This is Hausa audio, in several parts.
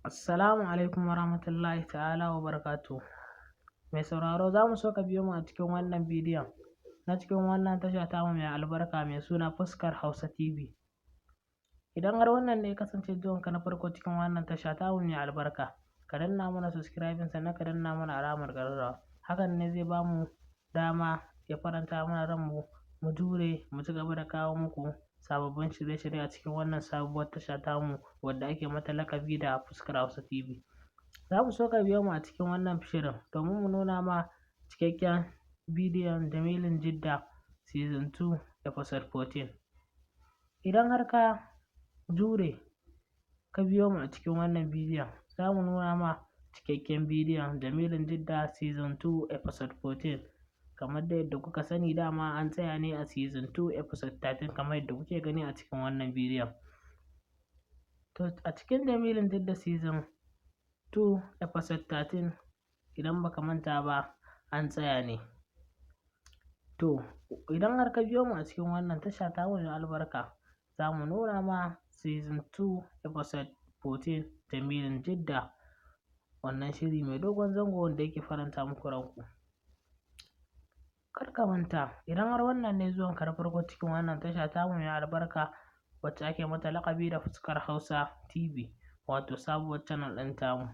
Assalamu alaikum warahmatullahi ta'ala wa barakatuhu. Mai sauraro, za mu so ka biyo mu a cikin wannan bidiyon na cikin wannan tasha tamu mai albarka mai suna Fuskar Hausa TV. Idan har wannan ne ya kasance zuwanka na farko cikin wannan tasha tamu mai albarka, ka danna mana subscribing, sannan ka danna mana alamar ƙararrawa. Hakan ne zai ba mu dama ya faranta mana ranmu mu jure mu ci gaba da kawo muku sababbin shirye-shirye a cikin wannan sabuwar tasha tamu wadda ake mata laƙabi da Fuskar Hausa TV. Za mu so ka biyo mu a cikin wannan shirin domin mu nuna ma cikakken bidiyon Jamilun Jidda Season 2 Episode 14. Idan har ka jure ka biyo mu a cikin wannan bidiyon, za mu nuna ma cikakken bidiyon Jamilun Jidda Season 2 Episode 14. Kamar da yadda kuka sani, dama an tsaya ne a Season 2 Episode 13, kamar yadda kuke gani a cikin wannan bidiyon. To, a cikin Jamilun Jidda Season 2 Episode 13, idan baka manta ba, an tsaya ne. To, idan har ka biyo mu a cikin wannan tasha tamu mai albarka, za mu nuna ma Season 2 Episode 14 Jamilun Jidda, wannan shiri mai dogon zango wanda yake faranta muku ranku. Kar ka manta, idan har wannan ne zuwanka na farko cikin wannan tasha tamu mai albarka wacce ake mata laƙabi da Fuskar Hausa TV, wato sabuwar channel ɗin tamu.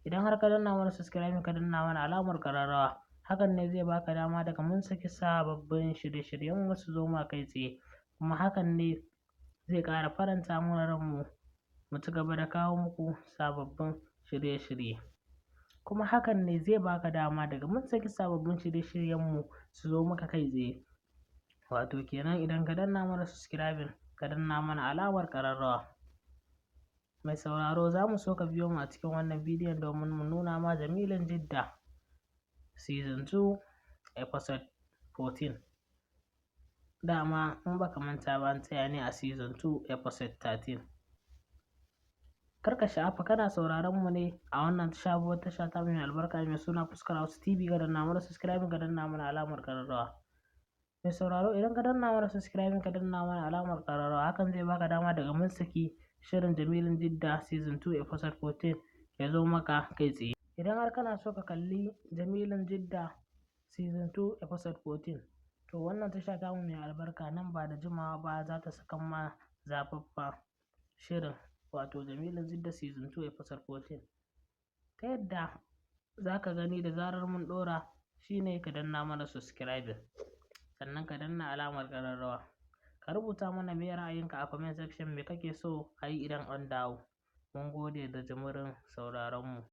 Idan har ka danna mana subscribing, ka danna mana alamar ƙararrawa, hakan ne zai baka dama daga mun saki sababbin shirye-shiryen mu su zo ma kai tsaye, kuma hakan ne zai ƙara faranta mana ranmu mu ci gaba da kawo muku sababbin shirye-shirye. Kuma hakan ne zai baka dama daga mun saki sababbin shirye-shiryen mu su zo maka kai tsaye. Wato kenan idan ka danna mana subscribing, ka danna mana alamar ƙararrawa. Mai sauraro, za mu so ka biyo mu a cikin wannan bidiyon domin mu nuna ma Jamilun Jidda Season 2 Episode 14. Dama in baka manta ba, an tsaya ne a Season 2 Episode 13. Kar ka sha'afa, kana sauraron mu ne a wannan sabuwar tasha ta mai albarka mai suna Fuskar Hausa TV. Ka danna mana subscribing, ka danna mana alamar ƙararrawa. Mai sauraro, idan ka danna mana subscribing, ka danna mana alamar ƙararrawa, hakan zai baka dama daga mun saki shirin Jamilun Jidda Season 2 Episode 14 ya zo maka kai tsaye. Idan har kana so ka kalli Jamilun Jidda Season 2 Episode 14, to wannan tasha tamu mai albarka nan ba da jimawa ba za ta saka ma zafaffa shirin, wato Jamilun Jidda Season 2 Episode 14. Ta yadda za ka gani da zarar mun ɗora shine ka danna mana subscribing, sannan ka danna alamar ƙararrawa. Ka rubuta mana me ra'ayinka a comment section, me kake so a yi idan an dawo. Mun gode da jimirin sauraron mu.